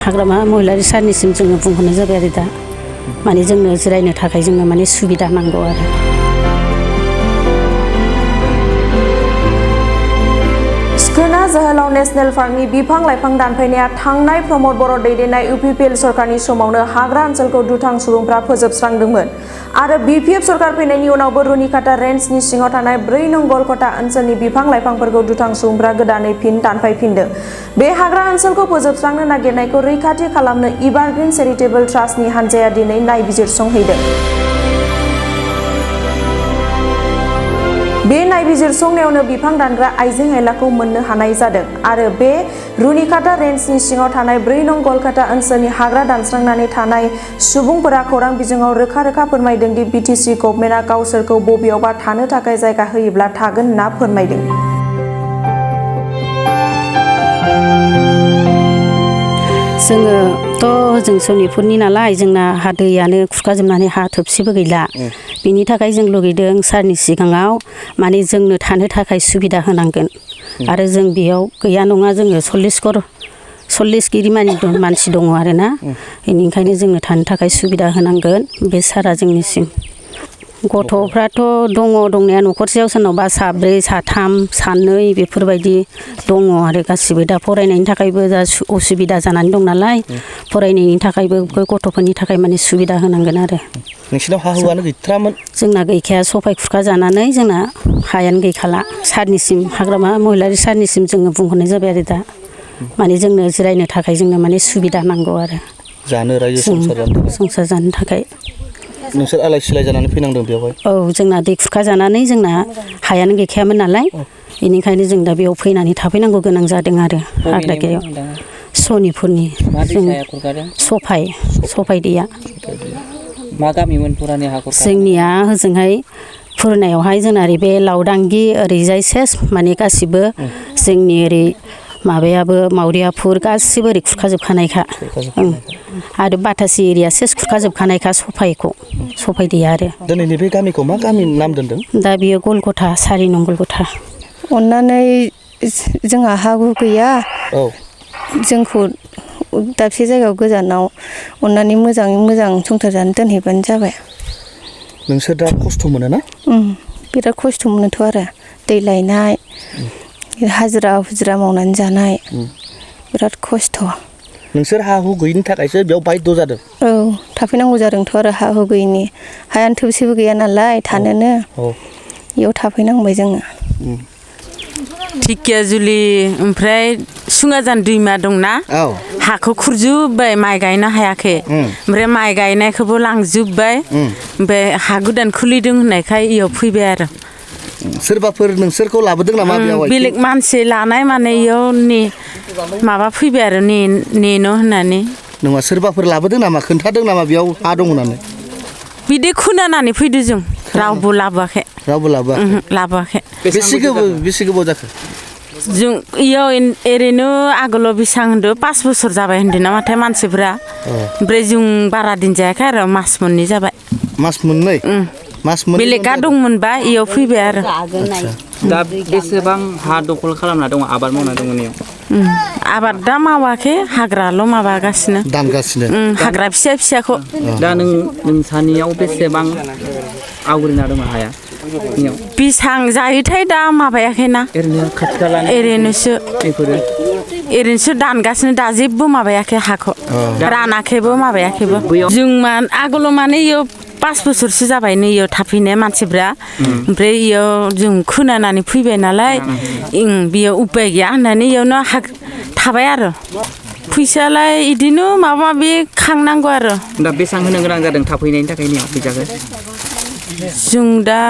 हाग्रामा महिलारि सारनिसिम जोङो बुंहरनाय जाबाय आरो दा माने जोंनो जिरायनो थाखाय जोंनो माने सुबिदा नांगौ आरो सिखोना जोहोलाव नेशनेल पार्कनि बिफां लाइफां दानफायनाया थांनाय प्रमद बर' दैदेननाय इउपिपिएल सरकारनि समावनो हाग्रा ओनसोलखौ दुथां सुबुंफ्रा फोजोबस्रांदोंमोन आरो बिपिएफ सरकार फैनायनि उनावबो रुनिकाटा रेन्जनि सिङाव थानाय 4 नं गलकटा ओनसोलनि बिफां लाइफांफोरखौ दुथां सुबुंफ्रा गोदानै फिन दानफायफिनदों। बे हाग्रा ओनसोलखौ फोजोबस्रांनो नागिरनायखौ रैखाथि खालामनो इभारग्रीन चेरिटेबल ट्रास्टनि हानजाया दिनै नायबिजिरसंहैदों। बे नायबिजिरसंनायावनो बिफां दानग्रा आइजें आइलाखौ मोननो हानाय जादों आरो बे रुनिकाटा रेन्जनि सिङाव थानाय 4 नं गलकाटा ओनसोलनि हाग्रा दानस्रांनानै थानाय सुबुंफोरा खौरां बिजोङाव रोखा फोरमायदों दि बिटिसि गभर्नमेन्टआ गावसोरखौ बबेयावबा थानो थाखाय जायगा होयोब्ला थागोन होनना फोरमायदों। जोङोथ' जों सनितपुरनि नालाय जोंना हा दैयानो खुरखाजोबनानै हा थोबसेबो गैला बिनि थाखाय जों लुगैदों सारनि सिगाङाव माने जोंनो थानो थाखाय सुबिदा होनांगोन आरो जों बेयाव गैया नङा जोङो 40 गिरि मानसि दङ आरोना बेनिखायनो जोंनो थानो थाखाय सुबिदा होनांगोन बे सारा जोंनिसिम गथ'फ्राथ' दङ दंनाया न'खरसेयाव सोरनावबा 2 3 2 बेफोरबायदि दङ आरो गासिबो दा फरायनायनि थाखायबो दा असुबिदा जानानै दं नालाय फरायनायनि थाखायबो गथ'फोरनि थाखाय माने सुबिदा होनांगोन आरो नोंसिनाव हा हुआनो गैथारामोन जोंना गैखाया सफाय खुरखा जानानै जोंना हायानो गैखाला सारनिसिम हाग्रामा महिलारि सारनिसिम जोङो बुंहरनाय जाबाय आरो दा माने जोंनो जिरायनो थाखाय जोंनो माने सुबिदा नांगौ आरो जानो रायजो संसार जानो थाखाय नोंसोर आलाय सिलाय जानानै फैनांदों बेवहाय औ जोंना दै खुरखा जानानै जोंना हायानो गैखायामोन नालाय बेनिखायनो जों दा बेयाव फैनानै थाफैनांगौ गोनां जादों आरो हाग्रागायाव सनितपुरनि सफाय दैया मा गामिमोन पुरानि हाखर जोंनिया होजोंहाय पुरनायावहाय जोंना ओरै बे लावदांगि ओरैजाय सेस माने गासिबो जोंनि ओरै माबायाबो मावरियापुर गासिबो ओरै खुरखाजोबखानायखा आरो बाटासि एरिया सेस खुरखाजोबखानायखा सफाय दैया आरो दिनैनि बे गामिखौ मा गामि नाम दोनदों दा बियो गलगथा 4 नं गलगथा अननानै जोंहा हा हु गैया जोंखौ दाबसे जायगायाव गोजानाव अननानै मोजाङै मोजां संसार जानो दोनहैबानो जाबाय। नोंसोर दा खस्थ' मोनो ना? बिराद खस्थ' मोनोथ' आरो दै लायनाय हाजिरा मावनानै जानाय बिराद खस्थ'। नोंसोर हा हु गैयिनि थाखायसो बेयाव बायद' जादों? औ थाफैनांगौ जादोंथ' आरो हा हु गैयिनि हायानो थोबसेबो गैया नालाय थानोनो बेयाव थाफैनांबाय जोङो। धिकियाजुलि ओमफ्राय सुङाजान दैमा दंना हाखौ खुरजुबबाय माइ गायनो हायाखै ओमफ्राय माइ गायनायखौबो लांजोबबाय ओमफ्राय हा गोदान खुलिदों होननायखाय इयाव फैबाय आरो सोरबाफोर नोंसोरखौ लाबोदों नामा बेयाव बेलेग मानसि लानाय माने इयाव माबा फैबाय आरो नेनो होननानै नङा सोरबाफोर लाबोदों नामा खोन्थादों नामा बेयाव हा दं होननानै बिदि खोनानानै फैदों जों रावबो लाबोआखै लाबोआखै बेसे गोबाव जाखो जों इयाव ओरैनो आगोलाव बेसां होनदो 5 बोसोर जाबाय होनदों नामाथाय मानसिफ्रा ओमफ्राय जों बारा दिन जायाखै आरो मास मोननै जाबाय मास मोननै बेलेगा दंमोनबा इयाव फैबाय आरो दा बेसेबां हा दखल खालामना दङ आबाद मावना दङ इयाव आबाद दा मावाखै हाग्राल' माबागासिनो दानगासिनो हाग्रा फिसाखौ दा नोंसानियाव बेसेबां आवग्रिना दङ हाया बेसां जायोथाय दा माबायाखैना ओरैनो खाथि खाला ओरैनोसो दानगासिनो दा जेबो माबायाखै हाखौ रानाखैबो माबायाखैबो जों आगोलाव माने इयाव 5 बोसोरसो जाबाय नै इयाव थाफैनाय मानसिफ्रा ओमफ्राय इयाव जों खोनानानै फैबाय नालाय बेयाव उपाय गैया होननानै इयावनो थाबाय आरो फैसालाय इदिनो माबा माबि खांनांगौ आरो दा बेसां होनो गोनां जादों थाफैनायनि थाखाय फैसाखौ जों दा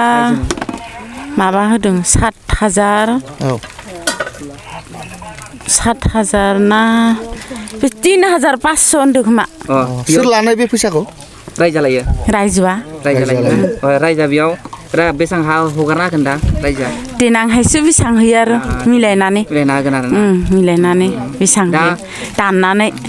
माबा होदों 7,000 ना 3,500 होनदों खोमा सोर लानाय बे फैसाखौ रायजा लायो रायजोआ बेयाव बेसां हा हगारना होगोन दा रायजोआ देनांहायसो बेसां होयो आरो मिलायनानै होगोन आरो मिलायनानै बेसां दाननानै